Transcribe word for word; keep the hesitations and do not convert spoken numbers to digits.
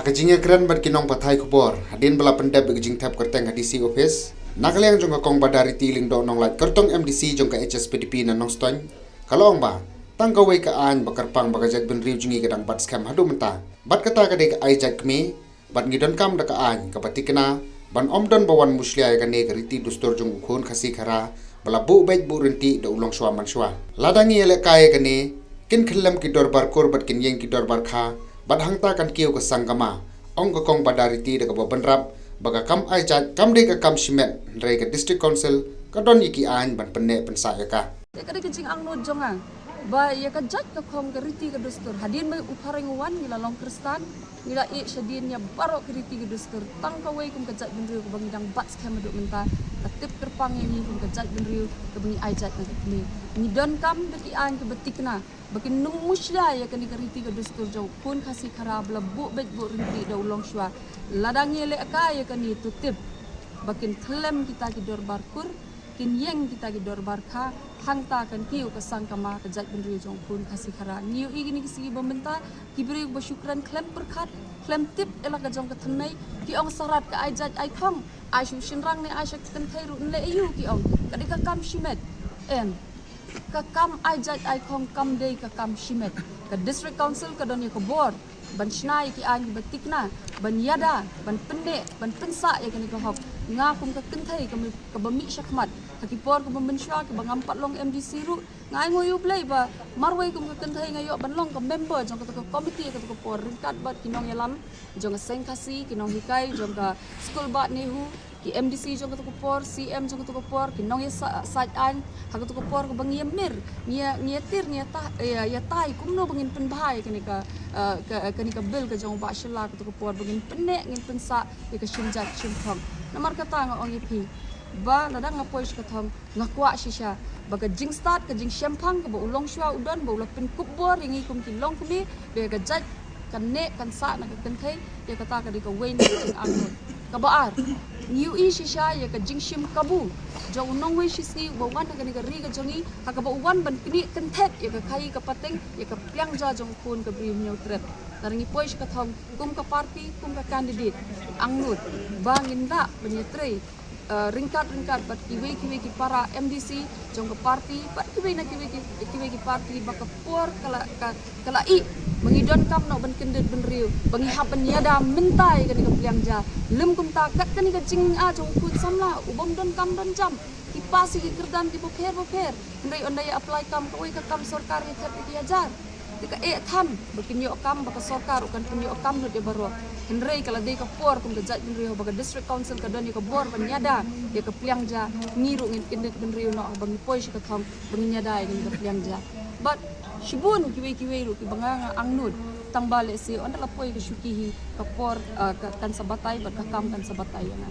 Ka jingïakren bad ki nongpathai khubor hadien ba la pyndep ïa ka jingthep kyrteng ha D C office, na ka liang jong ka Kong Badariti Lyngdoh Nonglait, kyrtong M D C jong ka H S P D P na Nongstoiñ, ka la ong ba tang kawei ka aiñ ba kyrpang ba ka jaitbynriew jong ngi ka dang bat skhem haduh mynta, bad kata ka dei ka ai jait kmie. Bad ngi donkam da ka aiñ kaba thikna ban ym don ba wan mushlia ïa kane ka riti dustur jong u khun Khasi Khara ba la buh beit buh rynti da u longshwa manshwa. Lada ngi ïalehkai ïa kane, kin khyllem ki dorbar kur bad kin ïeng ki dorbar kha, bad hangta kan kiew ka sangkama, ong ka Kong Badariti da kaba bynrap ba ka kam ai jait kam dei ka kam shimet, hynrei ka District Council ka don ïa ki aiñ ban pynneh pynsah ïa ka. Te ka dei ka jingangnud jong nga ba ïa ka jait ka khong ka riti ka dustur, hadien ba u phareng u wan ngi la long Khristan, ngi la ïeh shadien ïa baroh ka riti ka dustur. Tang kawei kum ka jaitbynriew kaba ngi dang bat skhem haduh mynta, ka tip kyrpang ïa ngi kum ka jaitbynriew kaba ngi ai jait na ka kmie. Ngi donkam da ki aiñ kiba thikna ba kin ym mushlia ïa kane ka riti ka dustur jong u khun Khasi Khara ba la buh beit buh rynti da u longshwa. Lada ngi ïalehkai ïa kane, to tip ba kin khyllem kita ki dorbar kur, kin ïeng kita ki dorbar kha, hangta kan kiew ka sangkama ka jaitbynriew jong u khun Khasi Khara. Ngi ïohi kine ki sngi ba mynta, ki briew ba shu kren khlem pyrkhat, khlem tip ïa la ka jong ka thymmei, ki ong sarat ka ai jait ai khong, ai shu shynrang ne ai sha ka kynthei ruh, nleh aiu, ki ong ka dei ka kam shimet. Em, ka kam ai jait ai khong kam dei ka kam shimet. Ka District Council ka don ïa ka bor ban shna ïa ki aiñ kiba thikna, ban ïada, ban pynneh, ban pynsah ïa kane ka hok. Nga kum ka kynthei kaba mih shakhmat ha ki por kaba mynshuwa, kaba ngam pat long M D C ruh, nga ainguh ïa U Blei ba marwei kum ka kynthei nga ïoh ban long ka member jong kata ka committee kata ka por, ryngkat bad ki nongïalam jong ka Seng Khasi, ki nonghikai jong ka School Bad NEHU, ki M D C jong kata ka por, C M jong kata ka por, ki nongïasaid aiñ ha kata ka por, kaba ngi ïamir, ngi ïa, ngi ïatir, ngi ïata, ïa, ïatai kumno ba ngin pynbha ïa kane ka, eh, ka, kane ka bill ka jong u Bah Shylla kata ka por, ba ngin pynneh, ngin pynsah ïa ka shim jait shim khong. Namar kata nga ong ïa phi ba lada nga poi sha ka thong, nga kwah shisha ba ka jingstad, ka jingshemphang kaba u longshwa u don, ba u la pynkup bor ïa ngi kum ki longkmie, ba ïa ka jait kan neh kan sah na ka kynthei, ïa kata ka dei kawei na ka jingangnud. Kaba ar, ngi ïohi shisha ïa ka jingshim kabu jong u nongwei shisngi uba wan ha kane ka ri ka jong ngi, ha kaba u wan ban knieh kynthet ïa ka khaii ka pateng, ïa ka pliang ja jong u khun ka Bri Hynñiewtrep. Lada ngi poi sha ka thong kum ka party, kum ka candidate, angnud ba ngin lah ban ïatrei, eh, ryngkat ryngkat bad kiwei kiwei ki para M D C jong ka party, bad kiwei na kiwei ki, kiwei ki party, ba ka por ka la, ka, ka la ih ba ngi donkam noh ban kyndit bynriew, ba ngi hap ban ïada mynta ïa kane ka pliang ja. Lym kumta, kat kane ka jingaiñ jong u khun samla u bym donkam donjam, ki pass ïa ki kyrdan kiba pher ba pher, hynrei ynda ïa apply kam, kawei ka kam sorkar ïa thet ïa ki hajar. Te ka eh than ba kin ïoh kam, ba ka sorkar u kan pynïoh kam lut ïa baroh. Hynrei ka la dei ka por kum ka jaitbynriew ba ka District Council ka don ïa ka bor ban ïada ïa ka pliang ja, ngi ruh ngin kyndit bynriew noh ba ngi poi sha ka thong ba ngin ïada ïa ka pliang ja. Bad shibun kiwei kiwei ruh kiba nga, nga angnud, tang ba lehse ynda la poi ka shuki hi, ka por, ah, ka, kan sa batai bad ka kam kan sa batai ïa nga.